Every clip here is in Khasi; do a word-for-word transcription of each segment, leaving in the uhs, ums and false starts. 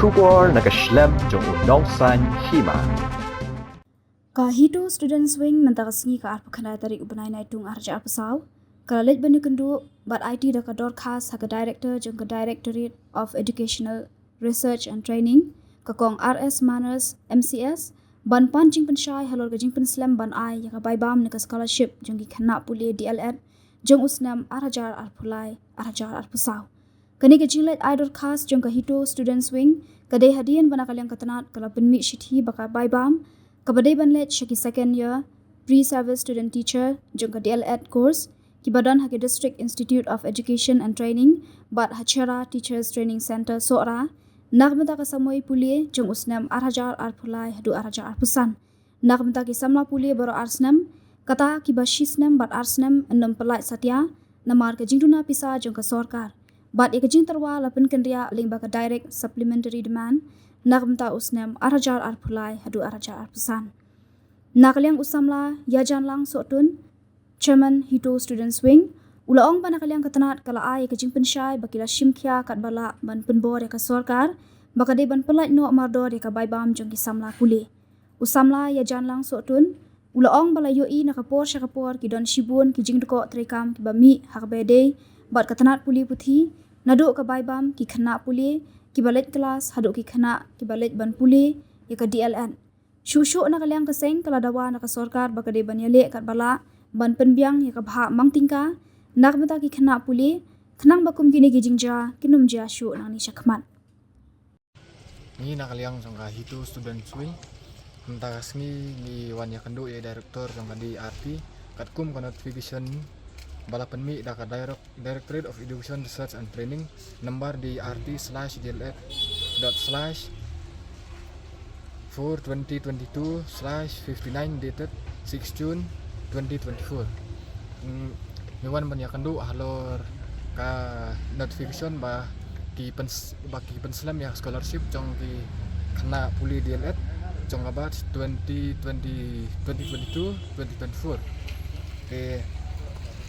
Khubor na ka shlem jong u nongsaiñ hima. Ka HITO Students' Wing mynta ka sngi ka arphew khyndai tarik u bnai Naitung arhajar arphew saw ka la leit ban ïakynduh bad aiti da ka dorkhas ha ka Director jong ka Directorate of Educational Research and Training, ka Kong R S Manners M C S, ban pan jingpynshai halor ka jingpynslem ban ai ïa ka bai bam ne ka scholarship jong ki khynnah pule D El Ed jong u snem arhajar arphew lai arhajar arphew saw. Kane ka jingleit ai dorkhas jong ka HITO Students' Wing ka dei hadien ba na ka liang ka tnat ka la pynmih shithi ba ka bai bam kaba dei ban leit sha ki second year pre-service student teacher jong ka D El Ed course kiba don ha ki District Institute of Education and Training bad ha Chera Teachers Training Centre Sohra na ka bynta ka samoi pule jong u snem arhajar arphew lai haduh arhajar arphew san. Na ka bynta ki samla pule baroh ar snem, kata kiba shi snem bad ar snem yn ym pyllait satia namar ka jingduna pisa jong ka sorkar. Bad ïa ka jingtyrwa la pynkynriah lyngba ka direct supplementary demand na ka bynta u snem arhajar arphew lai haduh arhajar arphew san. Na ka liang u samla Ïajanlang Sohtun, Chairman HITO Students' Wing, u la ong ba na ka liang ka tnat ka la ai ïa ka jingpynshai ba ki la shim khia katba lah ban pynbor ïa ka sorkar ba ka dei ban pyllait noh mardor ïa ka bai bam jong ki samla pule. U samla Ïajanlang Sohtun u la ong ba la ïohi na ka por sha ka por ki don shibun ki jingdkoh treikam kiba mih ha kaba ïadei bad ka tnat pule puthi, naduh ka bai bam ki khynnah pule kiba leit klas haduh ki khynnah kiba leit ban pule ïa ka D El Ed. Shuh shuh na ka liang ka seng ka la dawa na ka sorkar ba ka dei ban ïaleh katba lah ban pynbiang ïa ka bhah mang tyngka na ka bynta ki khynnah pule, khnang ba kum kine ki jingjia kin ym jia shuh nangne shakhmat. Ngi na ka liang jong ka HITO Students' Wing mynta ka sngi ngi wan ïakynduh ïa i Director jong ka D R T katkum ka notification ba la pynmih da ka Direct-, Directorate of Education Research and Training, number D R T slash D L Ed dot slash four twenty twenty-two slash fifty-nine, dated six June twenty twenty-four. Mm, ngi wan ban ïakynduh halor ka notification ba ki pyns-, ba ki pynslem ïa ka scholarship jong ki khynnah pule D El Ed jong ka batch twenty twenty, twenty twenty-two, twenty twenty-four. Te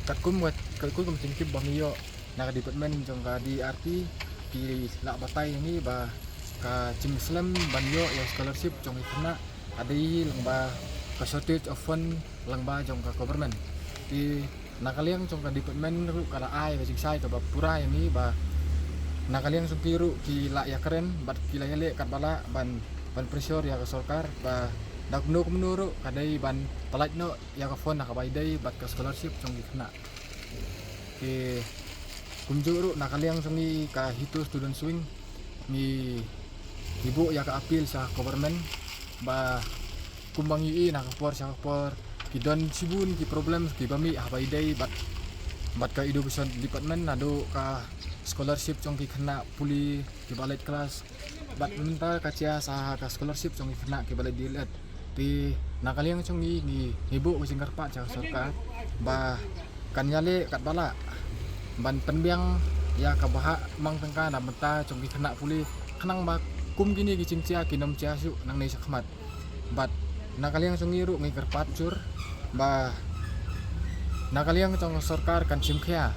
katkum ka, katkum ka jingtip ba ngi ïoh na ka department jong ka D R T ki la batai ïa ngi ba ka jingslem ban ïoh ïa ka scholarship jong ki khynnah ka dei lyngba ka shortage of fund lyngba jong ka government. Te na ka liang jong ka department ruh ka la ai ka jingshai kaba pura ïa ngi ba na ka liang jong ki ruh ki la ïakren bad ki la ïaleh katba lah ban, ban pressure ïa ka sorkar ba da kumno kumno ruh ka dei ban pyllait noh ïa ka fund ha kaba ïadei bad ka scholarship jong ki khynnah. Te kumjuh ruh na ka liang jong ngi ka HITO Students' Wing ngi, ngi buh ïa ka appeal sha government ba kumba ngi ïohi na ka por sha ka por ki don shibun ki problem kiba mih ha kaba ïadei bad, bad ka education department, naduh ka scholarship jong ki khynnah pule kiba leit klas bad mynta ka jia sa ka scholarship jong ki khynnah kiba leit D El Ed. Te na ka liang jong ngi ngi, ngi buh ka jingkyrpad sha ka sorkar ba kan ïaleh katba lah ban pynbiang ïa ka bhah mang tyngka na bynta jong ki khynnah pule, khnang ba kum kine ki jingjia kin ym jia shuh nangne shakhmat. Bad na ka liang jong ngi ruh ngi kyrpad jur ba na ka liang jong ka sorkar kan shim khia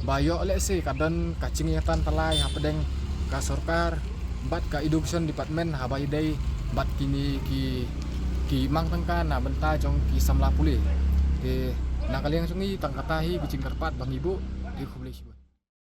ba ïoh lehse ka don ka jingïatan tyllai hapdeng ka sorkar bad ka education department ha kaba ïadei bad kine ki, ki mang tyngka na bynta jong ki samla pule. Te na ka liang jong ngi tang kata hi ka jingkyrpad ba ngi buh. Te khublei shibun.